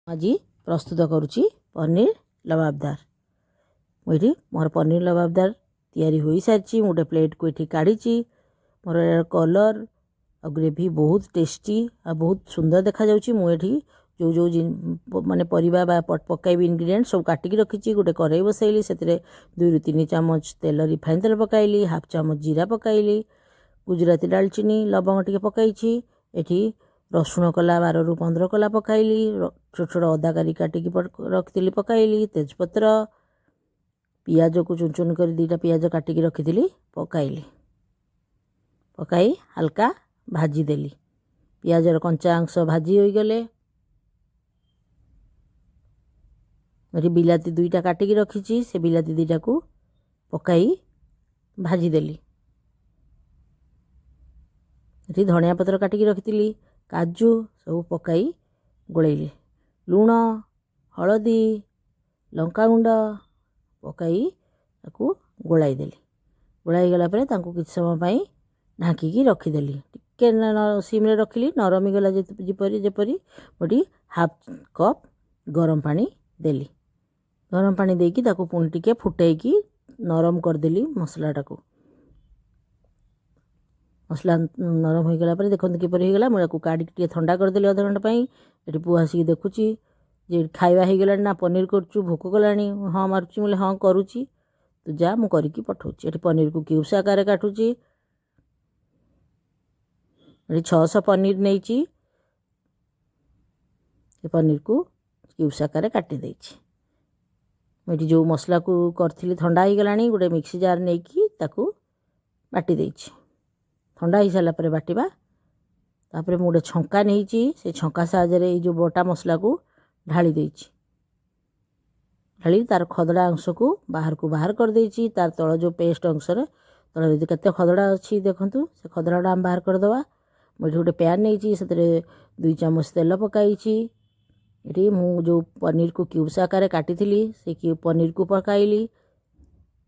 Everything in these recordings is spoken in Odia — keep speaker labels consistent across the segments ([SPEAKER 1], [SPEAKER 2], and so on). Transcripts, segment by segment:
[SPEAKER 1] ଆଜି ପ୍ରସ୍ତୁତ କରୁଛି ପନିର ଲବାବଦାର। ମୁଁ ଏଠି ମୋର ପନିର ଲବାବଦାର ତିଆରି ହୋଇସାରିଛି। ମୁଁ ଗୋଟେ ପ୍ଲେଟ୍କୁ ଏଠି କାଢ଼ିଛି। ମୋର ଏହାର କଲର୍ ଆଉ ଗ୍ରେଭି ବହୁତ ଟେଷ୍ଟି ଆଉ ବହୁତ ସୁନ୍ଦର ଦେଖାଯାଉଛି। ମୁଁ ଏଠି ଯେଉଁ ଯେଉଁ ମାନେ ପରିବା ବା ପକାଇବି, ଇନଗ୍ରିଡ଼ିଏଣ୍ଟ ସବୁ କାଟିକି ରଖିଛି। ଗୋଟେ କରେଇ ବସାଇଲି, ସେଥିରେ 2ରୁ 3 ଚାମଚ ତେଲ, ରିଫାଇନ୍ ତେଲ ପକାଇଲି, ହାଫ୍ ଚାମଚ ଜିରା ପକାଇଲି, ଗୁଜୁରାତି, ଡାଲଚିନି, ଲବଙ୍ଗ ଟିକେ ପକାଇଛି। ଏଠି ରସୁଣ କଲା 12ରୁ 15 କଲା ପକାଇଲି। ଛୋଟ ଛୋଟ ଅଦା କରି କାଟିକି ରଖିଥିଲି, ପକାଇଲି। ତେଜପତ୍ର, ପିଆଜକୁ ଚୁନ ଚୁନ କରି 2ଟା ପିଆଜ କାଟିକି ରଖିଥିଲି, ପକାଇଲି। ପକାଇ ହାଲକା ଭାଜିଦେଲି। ପିଆଜର କଞ୍ଚା ଅଂଶ ଭାଜି ହୋଇଗଲେ ଏଠି ବିଲାତି 2ଟା କାଟିକି ରଖିଛି, ସେ ବିଲାତି 2ଟାକୁ ପକାଇ ଭାଜିଦେଲି। ଏଠି ଧଣିଆ ପତ୍ର କାଟିକି ରଖିଥିଲି, କାଜୁ ସବୁ ପକାଇ ଗୋଳେଇଲି। ଲୁଣ, ହଳଦୀ, ଲଙ୍କାଗୁଣ୍ଡ ପକାଇ ତାକୁ ଗୋଳାଇ ଦେଲି। ଗୋଳାଇ ଗଲା ପରେ ତାଙ୍କୁ କିଛି ସମୟ ପାଇଁ ଢାଙ୍କିକି ରଖିଦେଲି। ଟିକେ ସିମ୍ରେ ରଖିଲି, ନରମିଗଲା ଯେପରି ମୁଁ ହାଫ୍ କପ୍ ଗରମ ପାଣି ଦେଲି। ଗରମ ପାଣି ଦେଇକି ତାକୁ ପୁଣି ଟିକେ ଫୁଟେଇକି ନରମ କରିଦେଲି ମସଲାଟାକୁ। ମସଲା ନରମ ହୋଇଗଲା ପରେ ଦେଖନ୍ତୁ କିପରି ହେଇଗଲା। ମୁଁ ତାକୁ କାଢ଼ିକି ଟିକେ ଥଣ୍ଡା କରିଦେଲି ଅଧଘଣ୍ଟା ପାଇଁ। ଏଠି ପୁଅ ଆସିକି ଦେଖୁଛି ଯେ ଖାଇବା ହେଇଗଲାଣି ନା, ପନିର କରୁଛୁ, ଭୋକ କଲାଣି। ହଁ ମାରୁଛି। ମୁଁ ହଁ କରୁଛି, ତୁ ଯା, ମୁଁ କରିକି ପଠାଉଛି। ଏଠି ପନିରକୁ କ୍ୟୁବ୍ସ ଆକାରରେ କାଟୁଛି। ଏଠି 600 ପନିର ନେଇଛି। ସେ ପନିରକୁ କ୍ୟୁବ୍ସ ଆକାରରେ କାଟି ଦେଇଛି। ମୁଁ ଏଠି ଯେଉଁ ମସଲାକୁ କରିଥିଲି ଥଣ୍ଡା ହେଇଗଲାଣି, ଗୋଟେ ମିକ୍ସି ଜାର୍ ନେଇକି ତାକୁ ବାଟି ଦେଇଛି। ଥଣ୍ଡା ହେଇସାରିଲା ପରେ ବାଟିବା। ତାପରେ ମୁଁ ଗୋଟେ ଛଙ୍କା ନେଇଛି। ସେ ଛଙ୍କା ସାହାଯ୍ୟରେ ଏଇ ଯେଉଁ ବଟା ମସଲାକୁ ଢାଳି ଦେଇଛି। ଢାଳି ତାର ଖଦଡ଼ା ଅଂଶକୁ ବାହାରକୁ ବାହାର କରିଦେଇଛି। ତାର ତଳ ଯେଉଁ ପେଷ୍ଟ ଅଂଶରେ ତଳେ ଯଦି କେତେ ଖଦଡ଼ା ଅଛି ଦେଖନ୍ତୁ, ସେ ଖଦଡ଼ାଟା ଆମେ ବାହାର କରିଦେବା। ମୁଁ ଏଠି ଗୋଟେ ପ୍ୟାନ୍ ନେଇଛି, ସେଥିରେ 2 ଚାମଚ ତେଲ ପକାଇଛି। ଏଠି ମୁଁ ଯେଉଁ ପନିରକୁ କ୍ୟୁବ୍ସ ଆକାରରେ କାଟିଥିଲି, ସେ ପନିରକୁ ପକାଇଲି।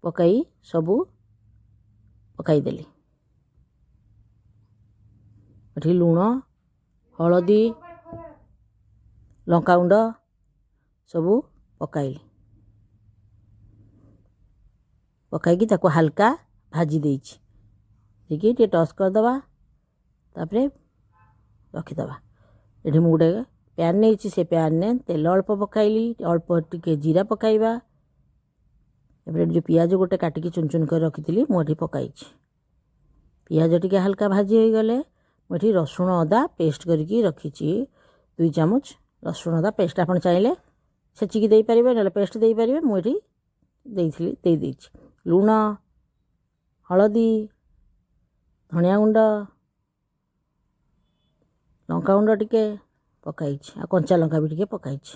[SPEAKER 1] ପକାଇ ସବୁ ପକାଇଦେଲି। ଏଠି ଲୁଣ, ହଳଦୀ, ଲଙ୍କାଗୁଣ୍ଡ ସବୁ ପକାଇଲି। ପକାଇକି ତାକୁ ହାଲକା ଭାଜି ଦେଇଛି। ଦେଇକି ଟିକେ ଟସ୍ କରିଦେବା, ତାପରେ ରଖିଦେବା। ଏଠି ମୁଁ ଗୋଟେ ପ୍ୟାନ୍ ନେଇଛି। ସେ ପ୍ୟାନ୍ରେ ତେଲ ଅଳ୍ପ ପକାଇଲି, ଅଳ୍ପ ଟିକେ ଜିରା ପକାଇବା। ତାପରେ ଏଠି ଯେଉଁ ପିଆଜ ଗୋଟେ କାଟିକି ଚୁନ ଚୁନ କରି ରଖିଥିଲି, ମୁଁ ଏଠି ପକାଇଛି। ପିଆଜ ଟିକେ ହାଲକା ଭାଜି ହୋଇଗଲେ ମୁଁ ଏଠି ରସୁଣ ଅଦା ପେଷ୍ଟ କରିକି ରଖିଛି, 2 ଚାମଚ ରସୁଣ ଅଦା ପେଷ୍ଟ। ଆପଣ ଚାହିଁଲେ ଛେଚିକି ଦେଇପାରିବେ, ନହେଲେ ପେଷ୍ଟ ଦେଇପାରିବେ। ମୁଁ ଏଠି ଦେଇଥିଲି, ଦେଇଦେଇଛି। ଲୁଣ, ହଳଦୀ, ଧନିଆ ଗୁଣ୍ଡ, ଲଙ୍କାଗୁଣ୍ଡ ଟିକେ ପକାଇଛି ଆଉ କଞ୍ଚା ଲଙ୍କା ବି ଟିକେ ପକାଇଛି।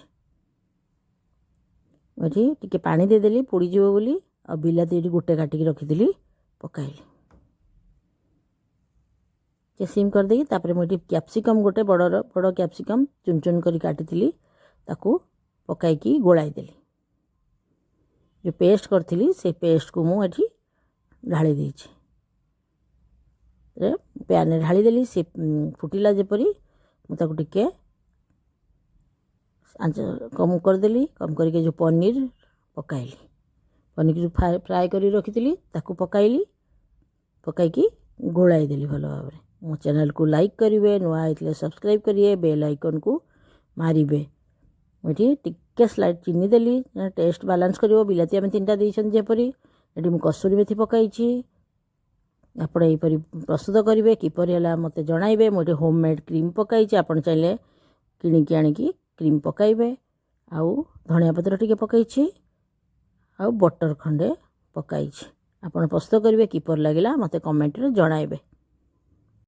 [SPEAKER 1] ମୁଁ ଏଠି ଟିକେ ପାଣି ଦେଇଦେଲି ପୋଡ଼ିଯିବ ବୋଲି। ଆଉ ବିଲାତି ଏଠି ଗୋଟେ କାଟିକି ରଖିଥିଲି, ପକାଇଲି। ଟିକେ ସିମ୍ କରିଦେଇକି ତାପରେ ମୁଁ ଏଠି କ୍ୟାପ୍ସିକମ୍ ଗୋଟେ ବଡ଼ ବଡ଼ କ୍ୟାପ୍ସିକମ୍ ଚୁନ ଚୁନ କରି କାଟିଥିଲି, ତାକୁ ପକାଇକି ଗୋଳାଇ ଦେଲି। ଯେଉଁ ପେଷ୍ଟ କରିଥିଲି, ସେ ପେଷ୍ଟକୁ ମୁଁ ଏଠି ଢାଳି ଦେଇଛି। ପ୍ୟାନ୍ରେ ଢାଳିଦେଲି। ସେ ଫୁଟିଲା ଯେପରି ମୁଁ ତାକୁ ଟିକେ ଆଞ୍ଚ କମ୍ କରିଦେଲି। କମ୍ କରିକି ଯେଉଁ ପନିର ପକାଇଲି, ପନିର ଫ୍ରାଏ କରି ରଖିଥିଲି, ତାକୁ ପକାଇଲି। ପକାଇକି ଗୋଳାଇ ଦେଲି ଭଲ ଭାବରେ। ମୋ ଚ୍ୟାନେଲକୁ ଲାଇକ୍ କରିବେ, ନୂଆ ହେଇଥିଲେ ସବସ୍କ୍ରାଇବ୍ କରିବେ, ବେଲ୍ ଆଇକନ୍କୁ ମାରିବେ। ମୁଁ ଏଠି ଟିକେ ସ୍ଲାଇଟ୍ ଚିନି ଦେଲି, ଟେଷ୍ଟ ବାଲାନ୍ସ କରିବ। ବିଲାତି ଆମେ 3ଟା ଦେଇଛନ୍ତି ଯେପରି। ଏଠି ମୁଁ କସୁରୀ ମେଥି ପକାଇଛି। ଆପଣ ଏହିପରି ପ୍ରସ୍ତୁତ କରିବେ, କିପରି ହେଲା ମୋତେ ଜଣାଇବେ। ମୁଁ ଏଠି ହୋମ୍ ମେଡ଼୍ କ୍ରିମ୍ ପକାଇଛି। ଆପଣ ଚାହିଁଲେ କିଣିକି ଆଣିକି କ୍ରିମ୍ ପକାଇବେ। ଆଉ ଧଣିଆ ପତ୍ର ଟିକେ ପକାଇଛି ଆଉ ବଟର୍ ଖଣ୍ଡେ ପକାଇଛି। ଆପଣ ପ୍ରସ୍ତୁତ କରିବେ, କିପରି ଲାଗିଲା ମୋତେ କମେଣ୍ଟରେ ଜଣାଇବେ।